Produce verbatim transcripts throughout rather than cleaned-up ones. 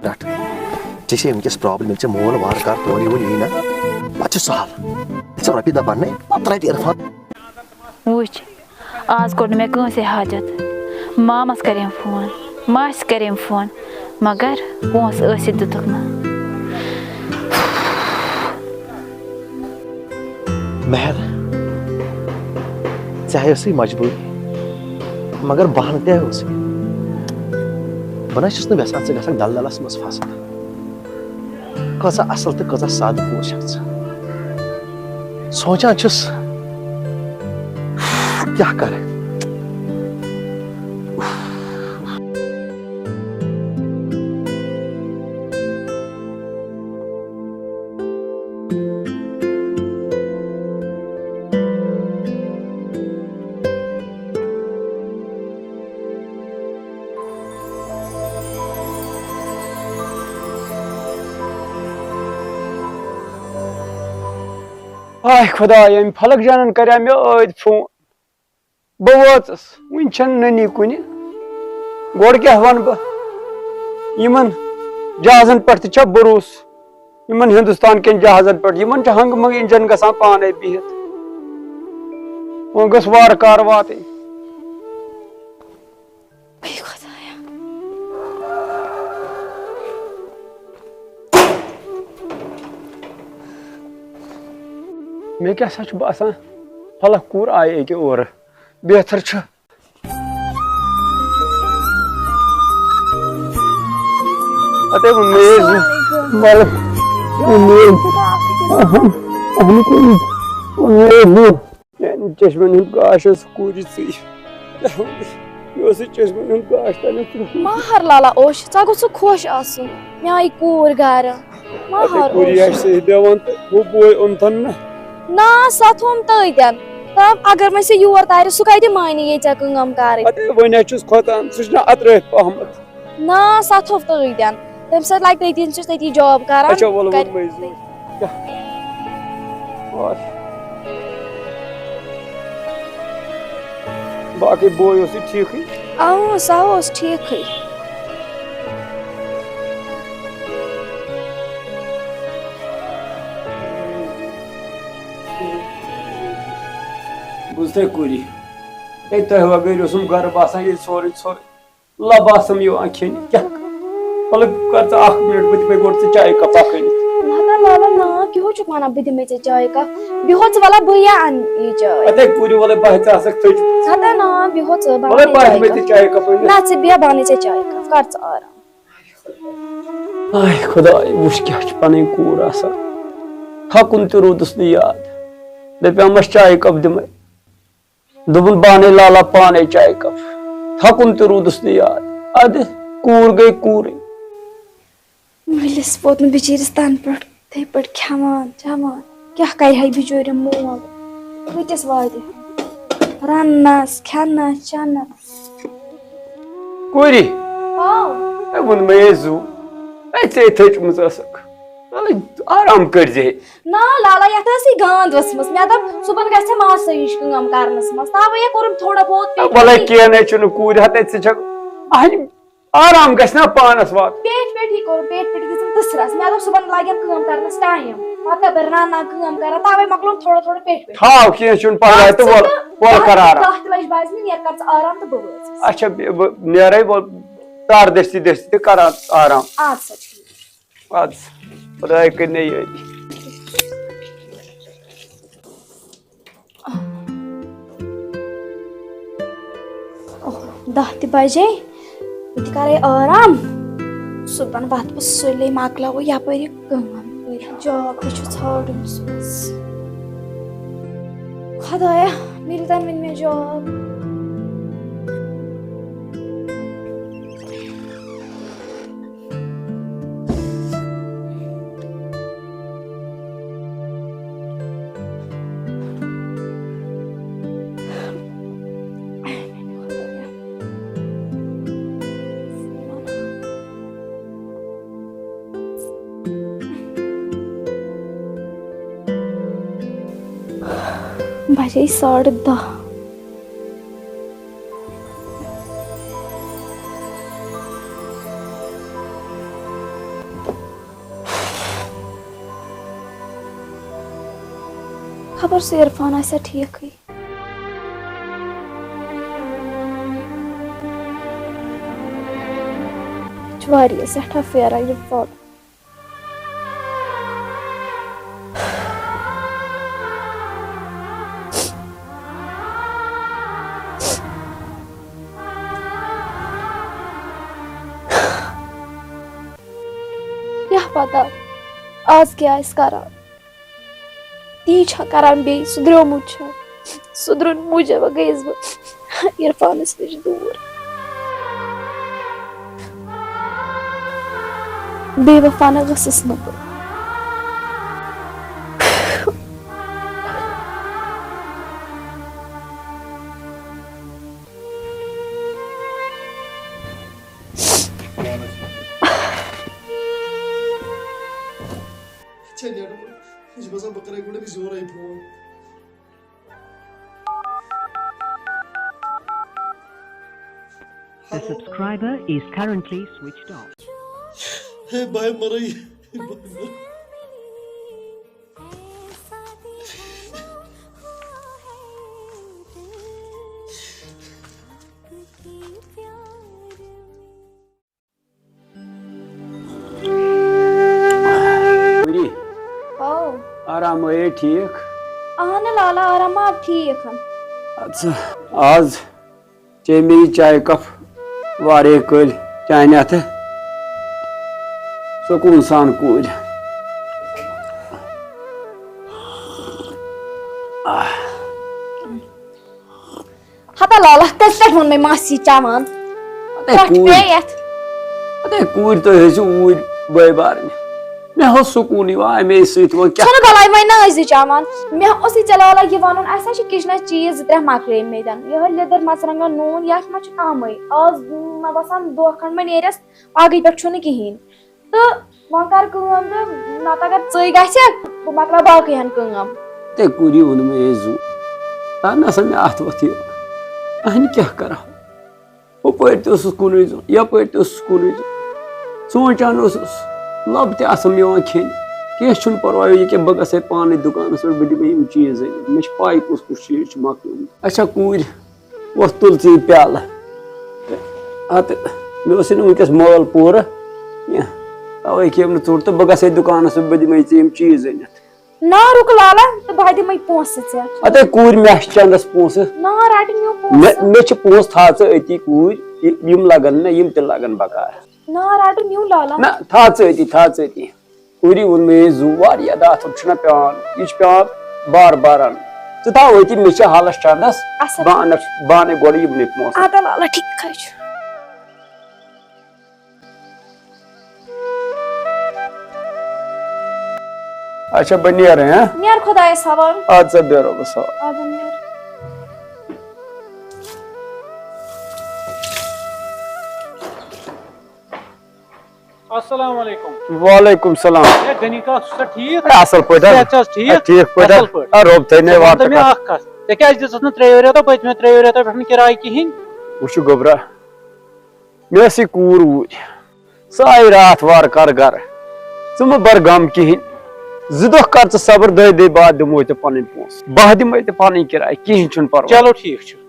رٹھ۔ ژےٚ چھے وٕنکیٚس پرابلم، ییٚلہِ ژےٚ مول وارٕ کارٕ تورٕ یور یی نا، پتہٕ چھُ سہل۔ ییٚلہِ ژےٚ رۄپیہِ دہ بننے، پتہٕ رٹہِ عرفان۔ وٕچھ، آز کوٚر نہٕ مےٚ کٲنٛسے حاجت۔ مامس کریٚم فون، ماسہِ کریٚم فون، مگر پونٛسہٕ ٲسِتھ دِتُکھ نہٕ۔ مہر، ژےٚ ہاے ٲسٕے مجبوٗری، مگر بہانہٕ تہِ ہاے اوسُے۔ بہٕ نہ چھُس نہٕ یژھان ژٕ گژھکھ دلدلس منٛز پھسٕنۍ۔ کۭژاہ اصل تہٕ کۭژاہ سادٕ کوٗر چھکھ ژٕ۔ سونٛچان چھُس، کیٛاہ کرٕ؟ آے خۄداے، أمۍ فلک جانن کریٛا مےٚ ٲدۍ فون؟ بہٕ وٲژٕس، وٕنہِ چھَنہٕ نٔنی کُنہِ۔ گۄڈٕ کیٛاہ وَنہٕ بہٕ؟ یِمَن جہازَن پٮ۪ٹھ تہِ چھا بروسہٕ؟ یِمَن ہِندُستان کٮ۪ن جہازَن پٮ۪ٹھ، یِمَن چھِ ہنٛگہٕ منٛگہٕ اِنجَن گژھان پانَے بِہِتھ۔ وۄنۍ گٔژھ وارٕ کارٕ واتٕنۍ۔ اے خۄدایا۔ مےٚ کیٛاہ سا چھُ باسان، فلک کوٗر آیہِ أکہِ اورٕ۔ بہتر چھُ۔ اتے وۄنۍ مےٚ ٲسۍ زٕ، وعلیکم۔ وعلیکم۔ وۄنۍ مےٚ ٲسۍ، اہم، اہم کوٗر۔ وۄنۍ مےٚ ٲسۍ زٕ۔ میانہِ چشمن ہُنٛد گاش اوس کوٗرِ ژٕے۔ مےٚ اوس یہِ چشمن ہُنٛد گاش تَمیُک ترٛوومُت۔ ماہر لالا اوس، ژےٚ گوٚژھ خۄش آسُن۔ مےٚ آیہِ کوٗر گرٕ۔ اَتے ماہر کوٗری اوس۔ آسہِ صحیح دِوان تہٕ ہُہ بوے اوٚنتھن نہ۔ نا، سۄ تھوٚوُم تٔتٮ۪ن۔ تہٕ اگر وۄنۍ سُہ یور تارِ، سُہ کَتہِ مانہِ ییٚتہِ ژےٚ کٲم کَرٕنۍ؟ اَتے وۄنۍ ہا چھُس کھۄتان، سُہ چھُنہ اَترٲیِتھ پہمتھ۔ نا، سۄ تھوٚو تٔتھۍ دٮ۪ن۔ تٔمۍ سۭتۍ لگہِ تٔتی، سُہ چھُ تٔتی جاب کران۔ اچھا، وَلہٕ، کرِ ووٚنمَے زِ کیٛاہ؟ وَلہٕ۔ باقٕے بوے اوسُے ٹھیٖکھٕے؟ اۭں، سُہ اوس ٹھیٖکھٕے۔ بوٗزتھٕے کوٗری؟ ہے، تۄہہِ وغٲرۍ اوسُم گرٕ باسان ییٚتہِ سورُے ژھوٚرُے۔ لب آسم یِوان کھیٚنہِ۔ کیٛاہ؟ مطلب، کر ژٕ اکھ منٹ، بہٕ دِمے گۄڈٕ ژےٚ چایہِ کپا کھٔنِتھ۔ نہ، نہ، لالہ، نا، کیٛاہ چھُکھ ونان، بہٕ دِمے ژےٚ چایہِ کپ؟ بیٚہو ژٕ، وَلہ، بہٕ یا اَنہٕ یہِ چاے۔ اَتے کوٗرِ، وَلے، بہٕ ہا ژٕ آسکھ تھٔج۔ ہتا نا، بیٚہو ژٕ، بہٕ وَلے، اَنَے بہٕ ہا چایہِ دِمے کپ۔ ژےٚ چایہِ کپا أنِتھ۔ نہ، ژٕ بیٚہہ، بہٕ اَنَے ژےٚ چایہِ کپ، کر ژٕ آرام۔ آے خۄداے، وٕچھ کیٛاہ چھِ پَنٕنۍ کوٗر آسان۔ تھَکُن تہِ روٗدُس نہٕ یاد۔ دَپیٛامَس چایہِ کپ دِمے۔ دوٚپُن، "بہٕ اَنَے لالا پانَے چایہِ کپ۔" تھَکُن تہِ روٗدُس نہٕ یاد۔ اَدٕ کوٗر گٔے کوٗرٕے۔ مٲلِس ووت نہٕ بِچٲرِس تَنہٕ پٮ۪ٹھ تِتھَے پٲٹھۍ کھٮ۪وان، چٮ۪وان۔ کیٛاہ کَرِ ہا بِچٲرۍ مول؟ کۭتِس واتہِ؟ رَننَس، کھٮ۪نَس، چٮ۪نَس۔ کوٗری، ہاو۔ ہے، ووٚن مےٚ یے زُو۔ ہے، ژےٚ تھٔچمٕژ ٲسٕکھ۔ وَلہٕ، آرام کٔرۍ زِ ہے۔ نا لالا، یتھ ٲسٕے گانٛد ؤژھمٕژ۔ مےٚ دوٚپ، صُبحن گژھِ ماسہٕ ہِش کٲم کرنس منٛز۔ توے کوٚرُم تھوڑا بہت پیٹھ وَلے پیٹھی۔ کینٛہہ نَے چھُنہٕ، کوٗرِ ہتَے ژٕ چھَکھ۔ اہنہِ آرام گژھِ نا پانس واتُن۔ پیٹھ پیٹھی کوٚرُم، پیٹھ پیٹھی دِژٕم تٔسرس۔ مےٚ دوٚپ، صُبحن لگن کٲم کرنس ٹایم۔ پتہٕ بہٕ رنان کٲم کران، توے مۄکلوم تھوڑا تھوڑا پیٹھ پیٹھی۔ تھاو، کینٛہہ چھُنہٕ پرواے تہٕ وَل، وَل کر آرام۔ دَہ تہِ لٔج بجہِ، مےٚ نیرٕ کر ژٕ آرام تہٕ بہٕ وٲژٕس۔ اچھا، بہٕ، بہٕ نیرے، وَل، تر دٔستی دٔستی تہٕ کر آرام۔ اَدٕ سا، ٹھیٖک۔ اَدٕ سا، خۄداے کٔرِنَے یٲری۔ دَہ تہِ بجے، بہٕ تہِ کَرَے آرام۔ صُبحن وَتھٕ بہٕ سُلے، مۄکلاوٕ یَپٲرۍ یہِ کٲم۔ جاب تہِ چھُ ژھانٛڈُن صُبحَس۔ خۄدایا، مِلہِ تَن وۄنۍ مےٚ جاب؟ بجے ساڑٕ دَہ۔ خبر سُہ عرفان آسیا ٹھیٖکٕے۔ چھُ واریاہ سٮ۪ٹھاہ پھیران یہِ پھۄل۔ کیٛاہ پتہ آز کیٛاہ آسہِ کران۔ تی چھا کران بیٚیہِ؟ سُہ درٛومُت چھا؟ سُہ درٛون موٗجوٗبہ گٔیَس بہٕ عرفانَس نِش دوٗر۔ بے وفا نہ ٲسٕس نہٕ بہٕ۔ ژےٚ نیرُن۔ یہِ چھُ باسان بہٕ کرے گۄڈٕ أمِس یورے phone. The subscriber is currently switched off. ہے بھاے مرے۔ بُری۔ او۔ آرام ٲیے ٹھیٖک؟ اہن لالا، آرام آو ٹھیٖک۔ اَدٕ سا، آز چے مےٚ یہِ چایہِ کپ واریاہ کٔلۍ چانہِ اَتھٕ۔ سکوٗن سان کوٗرۍ۔ آہ۔ ہتا لالا، کٔژِ لٹہِ ووٚن مےٚ مَس یہِ چٮ۪وان؟ اَدے پٮ۪ٹھ کوٗرۍ۔ پیٚیَتھ۔ اَدے کوٗرۍ، تُہۍ ٲسِو اوٗرۍ بٲے بارنہِ۔ مےٚ اوس سکوٗنٕے وۄنۍ اَمے سۭتۍ، وۄنۍ کیٛاہ؟ چھُنہٕ بلاے وۄنۍ نہ ٲسۍ زِ چٮ۪وان۔ مےٚ اوسُے ژےٚ لالا یہِ وَنُن، اَسہِ حظ چھِ کِچنَس چیٖز زٕ ترٛےٚ مۄکلٲومٕتۍ۔ یِہوٚے لیٚدٕر، مَرژٕوانٛگَن، نوٗن، یَتھ منٛز چھُ کَمٕے۔ آز مےٚ باسان دۄہ کھنٛڈ وۄنۍ نیرٮ۪س، پَگہٕے پٮ۪ٹھ چھُنہٕ کِہیٖنۍ۔ تہٕ وۄنۍ کر کٲم تہٕ نتہٕ اگر ژٕے گژھکھ، بہٕ مۄکلاو باقٕے ہن کٲم۔ تے کوٗری ووٚن مےٚ، "ہے زُو، تَر نہ سا مےٚ اَتھ وَتھ یہِ، اَہنہِ کیٛاہ کَرٕ ہا؟ ہُپٲرۍ تہِ اوسُس کُنُے زوٚن، یَپٲرۍ تہِ اوسُس کُنُے زوٚن۔ سونٛچان اوسُس، لَب تہِ آسَم یِوان کھیٚنہِ۔ کینٛہہ چھُنہٕ پَرواے، یہِ کیٛاہ، بہٕ گژھٕ ہے پانَے دُکانَس پٮ۪ٹھ، بہٕ دِمہٕ یِم چیٖز أنِتھ۔ مےٚ چھِ پَے کُس کُس چیٖز چھُ مۄکلیومُت۔" اچھا کوٗرۍ، وۄتھ تُل ژٕ یہِ پیالہٕ۔ تہٕ ہتہٕ مےٚ اوسُے نہٕ وٕنکیٚس مٲل پوٗرٕ کینٛہہ، توے کھیٚیَم نہٕ ژوٚٹ تہٕ بہٕ گژھٕ ہے دُکانَس پٮ۪ٹھ، بہٕ دِمَے ژےٚ یِم چیٖز أنِتھ۔ نا رُک لالا، تہٕ بہٕ ہا دِمَے پونٛسہٕ ژےٚ۔ اَدے کوٗرۍ، مےٚ چھِ چَندَس پونٛسہٕ۔ نا رَٹہٕ میون مےٚ، پونٛسہٕ۔ مےٚ چھِ پونٛسہٕ، تھاو ژٕ أتی کوٗرۍ، یہِ، یِم لَگَن مےٚ، یِم تہِ لَگَن بکار۔ نا رَٹہٕ میون لالا۔ نہ، تھاو ژٕ أتی، تھاو ژٕ أتی۔ کوٗری ووٚن مےٚ، "یہِ زُو واریاہ داتُر چھُنہ پٮ۪وان، یہِ چھُ پٮ۪وان بار بار اَنُن۔ ژٕ تھاو أتی، مےٚ چھِ حالَس چَندَس، اَصٕل۔ بہٕ اَنَکھ، بہٕ اَنَے گۄڈٕ یِمنٕے پونٛسہٕ۔" اَدٕ لالا، ٹھیٖک حظ چھُ۔ اچھا، بہٕ نیرٕ، ہہ؟ نیر خۄدایَس حوالہٕ۔ اَدٕ سا، بیٚہہ رۄبَس حوالہٕ۔ اَدٕ نیر۔ السلام علیکم۔ وعلیکم السلام۔ ہے غنی کاک، چھُکھا ٹھیٖک؟ ہے، اَصٕل پٲٹھۍ حظ۔ صحت چھا حظ ٹھیٖک؟ ہے، ٹھیٖک پٲٹھۍ حظ۔ اَصٕل پٲٹھۍ۔ ہے، رۄب تھٲینَے ژٕ وَن وارٕ تہٕ مےٚ تہٕ اَکھ کَتھ، ژےٚ کیٛازِ دِژٕتھ نہٕ ترٛیٚیو رٮ۪تو، پٔتمہِ ترٛیٚیو رٮ۪تو پٮ۪ٹھ نہٕ کِراے کِہیٖنۍ؟ وٕچھِو گوٚبرا، مےٚ ٲس یہِ کوٗر اوٗرۍ۔ سۄ آیہِ راتھ وارٕ کارٕ گَرٕ۔ ژٕ مہٕ بَر غم کِہیٖنۍ۔ زٕ دۄہ کَر ژٕ صبر، دۄیہِ دۄہہِ بعد دِموے ژےٚ پَنٕنۍ پونٛسہٕ۔ بہٕ ہا دِمَے ژےٚ پَنٕنۍ کِراے، کِہیٖنۍ چھُنہٕ پَرواے۔ چلو ٹھیٖک چھُ۔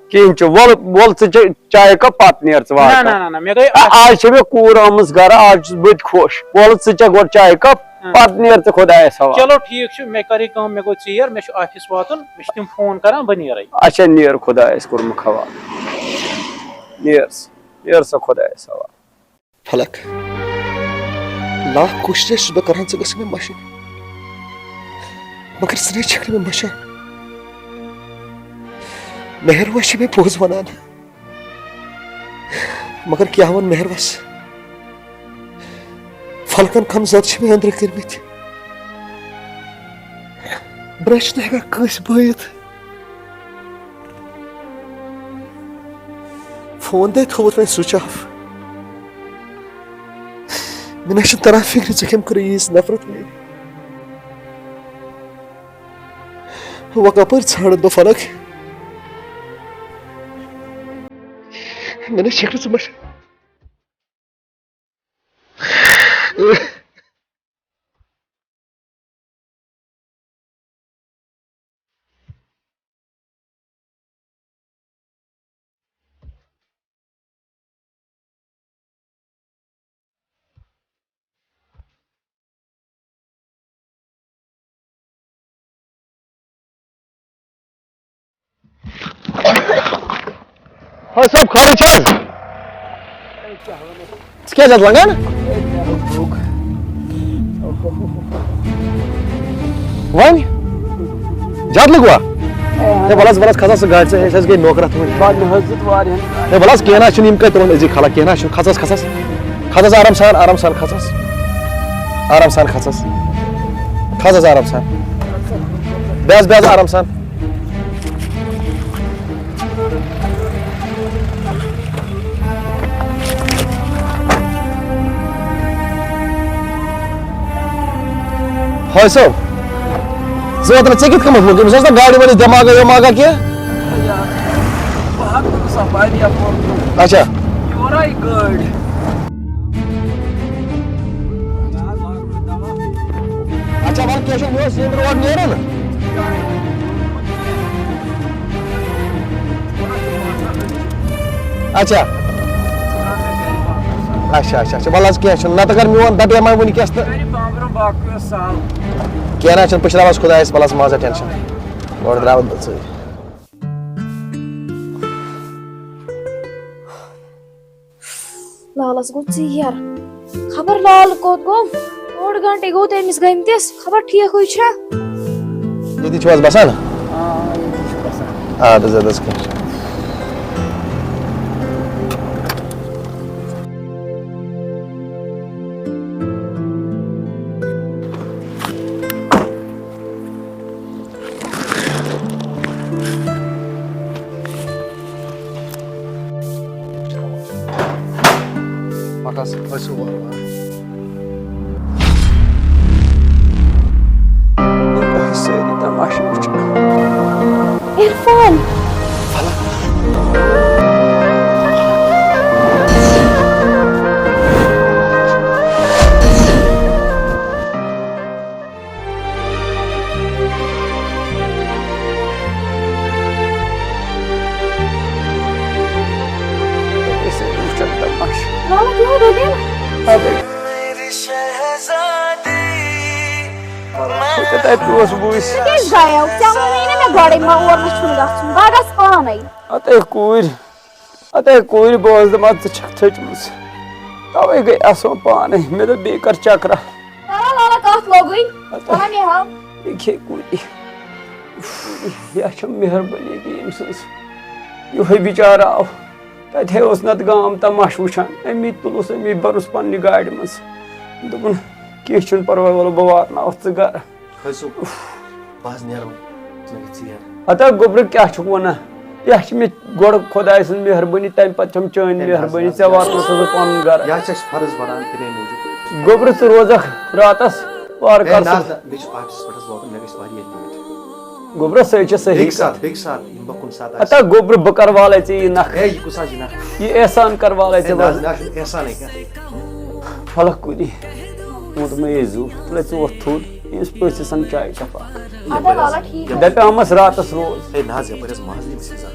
کِہیٖنۍ چھُ، وَلہٕ، وَلہٕ ژٕ چے چایہِ کپ، پتہٕ نیر ژٕ نہ، وارٕ نہ، کارٕ۔ نہ، نہ، مےٚ گٔے آ، اَکھ آز چھےٚ مےٚ کوٗر آمٕژ گرٕ، آز چھُس بہٕ تہِ خۄش۔ وَلہٕ ژٕ چےٚ گۄڈٕ چایہِ کپ، اۭں۔ پتہٕ نیر ژٕ خۄدایَس حوالہٕ۔ چلو ٹھیٖک چھُ، مےٚ کَرٕے کٲم، مےٚ گوٚو ژیر، مےٚ چھُ آفِس واتُن، مےٚ چھِ تِم فون کران، بہٕ نیرَے۔ اچھا، نیر خۄدایَس کوٚرمُت حوالہٕ۔ نیر ژٕ، نیر ژٕ خۄدایَس حوالہٕ۔ فلک، لاکھ کوٗشِش چھُس بہٕ کران ژٕ گژھِ مےٚ مَشہِ، مگر ژٕ نَے چھَکھ نہٕ مےٚ مَشان۔ مہروش چھِ مےٚ پوٚز وَنان، مگر کیٛاہ وَن مہروَس؟ فلکَن کَم زیادٕ چھِ مےٚ أنٛدرٕ کٔرمٕتۍ۔ بہٕ نَے چھُس نہٕ ہٮ۪کان کٲنٛسہِ بٲیِتھ۔ فون دے تھوٚوُتھ وۄنۍ سُچ آف۔ مےٚ نہ چھُنہٕ تران فِکرِ ژےٚ کٔمۍ کٔرٕے ییٖژ نفرت میٲنۍ۔ وۄنۍ کپٲرۍ ژھانڈٕ بہٕ فلک؟ مےٚ نہ چھکھ نہٕ ژٕ مَشان۔ آ، صٲب، خٲرٕے چھِ حظ؟ ژٕ کیٛازِ حظ لگان؟ وۄنۍ؟ زیادٕ لوٚگوا؟ ہے، وَلہٕ حظ، وَلہٕ حظ، کھس حظ ژٕ گاڑِ، ژےٚ أسۍ حظ گٔے نوکر اَتھ منٛز۔ پَتہٕ نہٕ حظ دیُت واریاہَن۔ ہے، وَلہٕ حظ، کینٛہہ نہ حظ چھُنہٕ، یِم کَتہِ تُلَن أزی خلق، کینٛہہ نہ حظ چھُنہٕ، کھس حظ، کھس حظ۔ کھس حظ آرام سان، آرام سان کھس حظ۔ آرام سان کھس حظ۔ کھس حظ آرام سان۔ بیٚہہ حظ، بیٚہہ حظ آرام سان۔ ہاے صٲب، ژٕ وَن تہٕ مےٚ، ژےٚ کِتھ کٔنۍ مۄکلوو؟ أمِس اوس نہ گاڑِ وٲلِس دٮ۪ماغا وٮ۪ماغا کینٛہہ؟ یار، بہٕ ہَتھ وُہ سا پَرِ یَپٲرۍ۔ اچھا۔ یورَے گٲڑۍ۔ اچھا، وَلہٕ کینٛہہ چھُنہٕ، یہِ اوس ییٚمہِ روڈ نیرُن۔ اچھا۔ اچھا، اچھا، اچھا، وَلہٕ حظ کینٛہہ چھُنہٕ، نَتہٕ اگر میون دَپے ما وٕنکٮ۪س تہٕ۔ کینٛہہ نہ حظ چھُنہٕ، پٔشراو حظ خۄدایَس، وَلہٕ حظ، ما حظ ٹٮ۪نشَن۔ گۄڈٕ درٛاو ژٕے۔ لالَس گوٚو ژیر۔ خبر لال کوٚت گوٚو؟ ڈوٚڈ گھنٹے گوٚو تٔمِس گٔمتِس۔ خبر ٹھیٖکھٕے چھا؟ ییٚتی چھِو حظ بسان؟ آ، ییٚتی چھِ بسان۔ اَدٕ حظ، اَدٕ حظ، کینٛہہ چھُنہٕ۔ پَکھ حظ، ٲسِو وارٕ وارٕ۔ سٲری تماشہٕ وٕچھان۔ عرفان۔ أسۍ وٕچھان تماشہٕ۔ لالہ، کیٛاہ گوٚو دٔلیٖل؟ اَدٕ تَتہِ اوس بٕے۔ ژٕ کیٛازِ گٔیو؟ ژےٚ ووٚنُے نہ مےٚ گۄڈَے، ما اور نہ چھُنہٕ گژھُن۔ بہٕ گژھٕ پانَے۔ اَدٕ کورِ۔ اَدٕ کورِ، بہٕ اوسُس دَپان، ژٕ چھَکھ تھٔچمٕژ۔ تَوَے گٔے اَسو پانَے۔ مےٚ دوٚپ، بیٚیہِ کَر چَکرا۔ لالہ، لالہ، کَتھ لوگُے؟ اَدٕ وَنہ مےٚ ہا۔ یہِ کھے کورِ۔ یہِ چھےٚ مہربٲنی تہِ أمۍ سٕنٛز۔ یِہوٚے بِچارٕ آو۔ تَتہِ ہے اوس نَتہٕ گام تَماشہٕ وٕچھان۔ أمی تُلُس، أمی بَرُس پنٛنہِ گاڑِ منٛز۔ دوٚپُن، کینٛہہ چھُنہٕ پَرواے، وَلہٕ بہٕ واتناوَتھ ژٕ گَرٕ۔ کھٔسِو۔ بہٕ حظ نیرٕ وۄنۍ۔ ژٕ مےٚ گژھِ ژیر۔ ہتا گوٚبرٕ، کیٛاہ چھُکھ وَنان؟ یہِ چھِ مےٚ گۄڈٕ خۄداے سٕنٛز مہربٲنی، تَمہِ پَتہٕ چھَم چٲنۍ ہے، نہ حظ، مہربٲنی، نہ حظ، ژےٚ واتنَس حظ پَنُن گَرٕ۔ یہِ حظ چھِ اَسہِ فرض بَنان، تَمے موٗجوٗب۔ گوٚبرٕ، ژٕ روزَکھ راتَس، وارٕ ہے، کَر نہ حظ، سُہ۔ نہ، مےٚ چھُ آفِسَس پٮ۪ٹھ حظ واتُن، مےٚ گژھِ واریاہ لیٹ۔ گوٚبرٕ، سُے چھِ صحیح بیٚکہِ کَتھ۔ ساتہٕ، بیٚکہِ ساتہٕ یِمہٕ بہٕ کُنہِ ساتہٕ آسہِ۔ ہتا گوٚبرٕ، بہٕ کَرٕ والَے ژےٚ یہِ نَکھٕ۔ ہے، یہِ کُس حظ یہِ نَکھٕ؟ یہِ احسان کَرٕ والَے ہے، ژےٚ نہ حظ، وَلہٕ۔ نہ حظ، چھُنہٕ احسانٕے کانٛہہ۔ پھلک کُدی۔ ووٚنُت مےٚ، "ہے زُو، تُلے ژٕ وۄتھ تھوٚد، ییٚمِس پٔژھِس اَن چایہِ کَپ اَکھ۔" اَدٕ حظ، لالہ، ٹھیٖک۔ دَپیٛامَس راتَس روز۔ ہے، نہ حظ، یَپٲرۍ حظ مَزٕ ییٚمِس اِنسان۔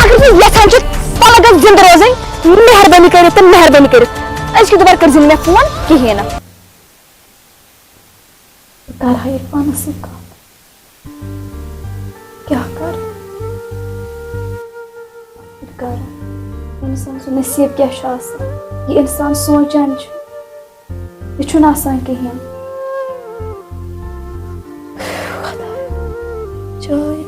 اگر ژٕ یژھان چھُکھ پلگس زندٕ روزٕنۍ، مہربٲنی کٔرِتھ تہٕ مہربٲنی کٔرِتھ أزکہِ دُپہر کٔرزِ نہٕ مےٚ فون کِہیٖنۍ نہٕ۔ بہٕ کرٕ ہا عرفانس سۭتۍ کتھ۔ کیٛاہ کرٕ؟ بہٕ کرٕ۔ انسان سُنٛد نصیب کیٛاہ چھُ آسان، یہِ انسان سونٛچان چھُ۔ یہِ چھُنہٕ آسان کِہیٖنۍ۔ خۄدایا، چٲے۔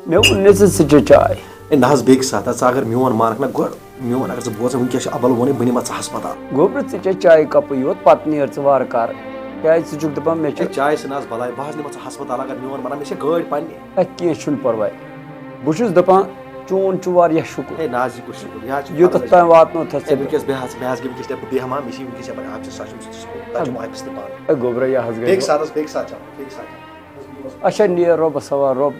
مےٚ ووٚن نہٕ ژٕ، ژٕ چےٚ چاے۔ ہے نہ حظ، بیٚکہِ ساتہٕ، ژٕ اگر میون مانکھ نہ گۄڈٕ، میون اگر ژٕ بوزے، وٕنکیٚس چھُ ابل وونے، بہٕ نِمہٕ ژٕ ہسپتال۔ گوٚبرٕ، ژٕ چےٚ چایہِ کپٕے یوت، پتہٕ نیر ژٕ وارٕ کارٕ۔ کیٛازِ ژٕ چھُکھ دپان مےٚ ہے چھُ۔ چاے چھِ نہ حظ بلاے، بہٕ حظ نِمہٕ ژٕ ہسپتال اگر میون مانکھ، مےٚ چھےٚ گٲڑۍ پننہِ۔ ہے کینٛہہ چھُنہٕ پرواے، بہٕ چھُس دپان، چون چھُ واریاہ شُکُر۔ ہے نہ حظ، یہِ کُس شُکُر؟ یہِ حظ چھُ یوٚتَتھ فرض اَسہِ۔ تام واتنوتھ ژےٚ ہے بہٕ۔ وٕنکیٚس بیٚہہ حظ، مےٚ حظ گٔے وٕنکیٚس، دَپہٕ بہٕ بیٚہمہٕ ہا، مےٚ چھِ وٕنکیٚس یَپٲرۍ آفسَس، سُہ چھُ، سُہ چھُ، تَتہِ چھُ آفِس تہِ بنٛد۔ ہے گوٚبرا، یہِ حظ گٔے۔ بیٚکہِ ساتہٕ حظ، بیٚکہِ ساتہٕ چَلو، بیٚکہِ ساتہٕ چَلو۔ اچھا، نیر رۄبَس حوالہٕ، رۄب۔